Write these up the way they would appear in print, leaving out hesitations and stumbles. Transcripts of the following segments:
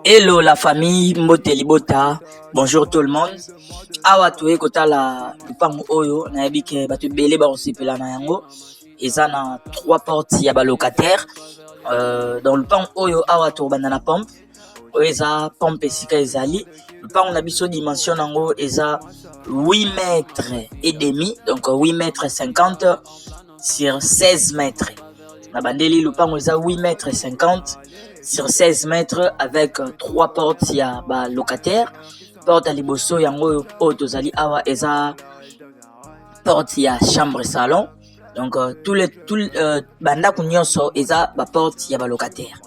Hello la famille, mbote libota, bonjour tout le monde. Awa toye kotala lupango oyo nayebi ke bato ebele bakosepela na yango. Eza na trois portes ya ba locataire. Dans lupango oyo awa tokobanda na pompe. Oyo eza pompe esika ezali. Lupango na biso dimension nango eza 8 mètres et demi, donc 8 mètres 50 sur 16 mètres. Na bandeli lupango eza 8 mètres 50 sur 16 mètres avec trois portes ya ba locataire. Porte ya liboso yango oyo oyo tozali awa eza porte ya chambre salon. Donc tous les tous bandako nyonso eza ba porte ya ba locataire.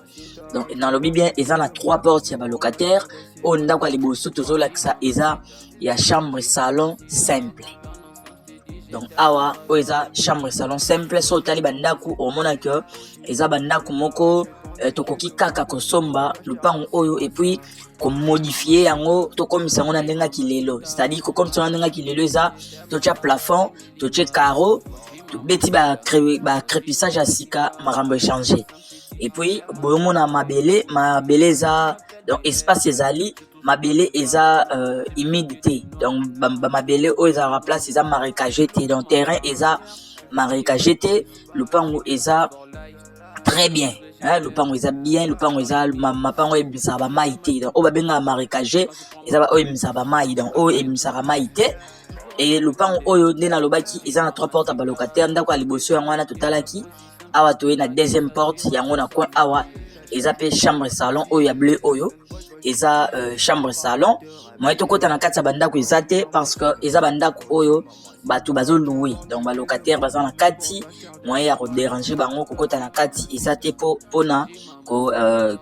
Donc nalobi bien eza na trois portes ya ba locataire. Oyo ndako ya liboso tozolakisa eza ya chambre salon simple. Donc awa oyo eza chambre salon simple. So otali bandako omona ke eza bandako moko tokoki kaka kosomba lupango oyo et puis komodifie yango, tokomisa yango na ndenge ya kilelo. C'est-à-dire kokomisa yango na ndenge ya kilelo eza totia plafond, totie carreau, tobeti bacrépissage ya sika, makambo échange. Et puis boyomona mabele, mabele eza donc espace ezali mabele eza humide te. Donc bamabele oyo ezalaka place eza marécage te, donc terrain eza marécage te. Lupango eza très bien, hein, lupango eza bien, lupango eza mapango oyo ebimisaka bamai te. Donc oyo babengaka marécage eza oyo ebimisaka bamai, donc oyo ebimisaka mai te. E lupango oyo nde nalobaki eza na trois portes ya balocataire. Ndako ya liboso yango wana totalaki. Awa toye na deuxième porte yango na coin awa eza mpe chambre salon. Oyo ya bleu oyo eza chambre salon. Moye tokɔta na kati ya bandako eza te parce que eza bandako oyo bato bazolouer, donc balocataire baza na kati. Moyen ya kodéranger bango kokɔta na kati eza te mpona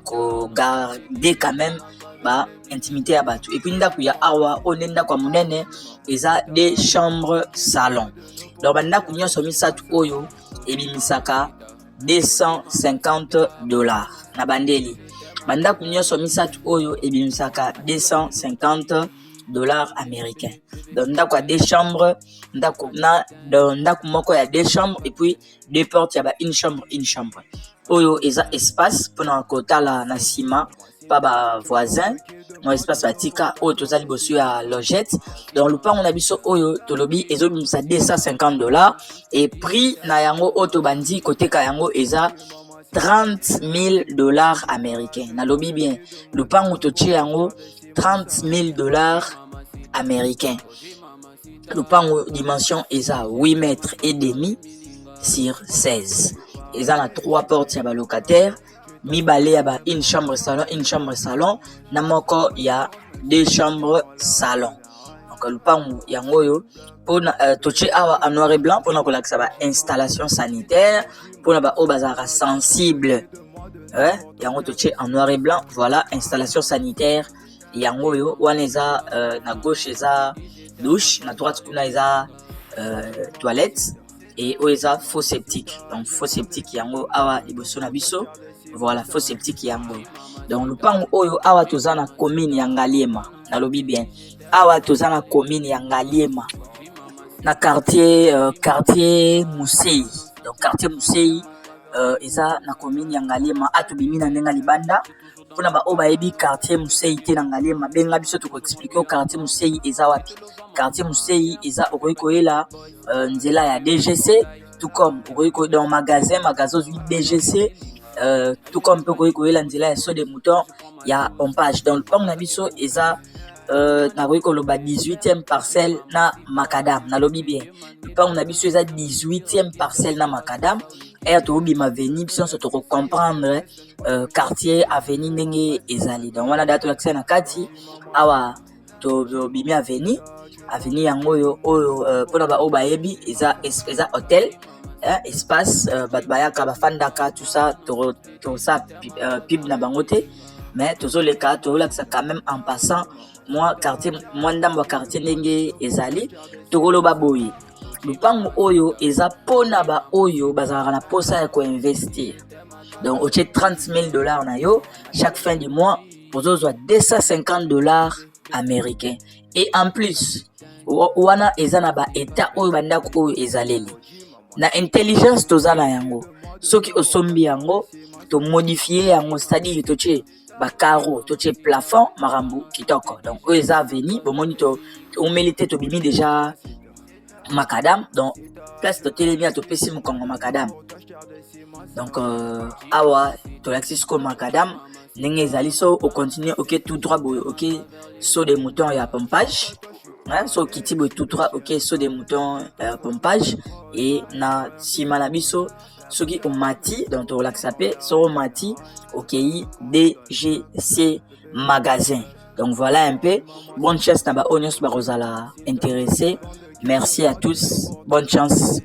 kogarder quand même ba intimité ya bato. Et puis ndako ya awa oyo nde ndako ya monene eza deux chambre salon. Donc bandako nyonso misato oyo ebimisaka 250 $. Na bandeli bandako nyonso misato oyo ebimisaka 250 $ américain. Donc ndako ya deux chambres, ndako na ndako moko ya deux chambres et puis deux portes ya ba une chambre, une chambre. Oyo eza espace mpona kotala na nsima pa bavoisin, mwa espace batika. Oyo toza liboso ya logette. Donc lupango na biso oyo tolobi ezobimisa 250 $ et prix na yango oyo tobandi koteka yango eza 30 000 $ américain. Nalobi bien, lupango totie yango 30 000 $ américain. Lupango dimension eza 8 mètres et demi sur 16. Eza na trois portes ya balocataire, mibale ya ba une chambre salon, une chambre salon, na moko ya deux chambres salon. Donc lupango yango oyo mpona totie awa en noir et blanc mpona kolakisa ba installation sanitaire mpona baoyo bazalaka sensible. Yango totie en noir et blanc. Voilà installation sanitaire yango oyo wana eza na gauche eza douche, na droite kuna eza toilette et oyo eza fosse septique. Donc fosse septique yango awa liboso na biso. Voilà fosse septique yango. Donc lupango oyo awa toza na commune ya Ngaliema. Nalobi bien, awa toza na commune ya Ngaliema na quartier Musei. Donc quartier Musei eza na commune ya Ngaliema. A tobimi na ndenge libanda. Mpona baoyo bayebi quartier Musei te na Ngaliema, benga biso, tokoexpliquer o quartier Musei eza wapi. Quartier Musei eza, okoki koyela nzela ya DGC, tout comme okoki dans magasin ozwi DGC, tout comme mpe okoki koyela nzela ya saut de mouton ya pompage. Donc lupango na biso eza nakoki koloba 18e parcelle na macadam. Nalobi bien, lupango na biso eza 18e parcelle na macadam. Ere tobima avenue, biso nyonso tokocomprendre quartier avenue ndenge ezali. Donc wana da tolakisa na kati. Awa tobimi avenue, avenue yango oyo oyo mpona baoyo bayebi eza hotel, espace bato bayaka bafandaka, tout ça. Tosala pub na bango te, mais tozoleka tozolakisa quand même en passant mwa quartier, mwa ndambo ya quartier ndenge ezali. Tokoloba boye, lupango oyo eza mpona baoyo bazalaka na posa ya koinvestir. Donc otie 30 000 $ na yo, chaque fin du mois ozozwa 250 $ américain. Et en plus wana eza na baétat oyo bandako oyo ezaleli na intelligence toza na yango. Soki osombi yango, tomodifie yango, c'est-à-dire totie Ba carreaux, totie plafond, makambo kitoko. Donc oyo eza avenue. Bomoni, toumeli te, tobimi déjà macadam. Donc place totelemi ya topesi mokongo macadam. Donc awa tolakisi sikoyo macadam ndenge ezali. So ocontinue, oke tout droit boye, oke saut de mouton ya pompage. So okiti boye tout droit, oke saut de mouton pompage. E na nsima na biso, soki omati, donc tolakisa mpe, soki omati, okei DGC magasin. Donc voilà un peu. Bonne chance na baoyo nyonso bakozala intéressé. Merci à tous, bonne chance.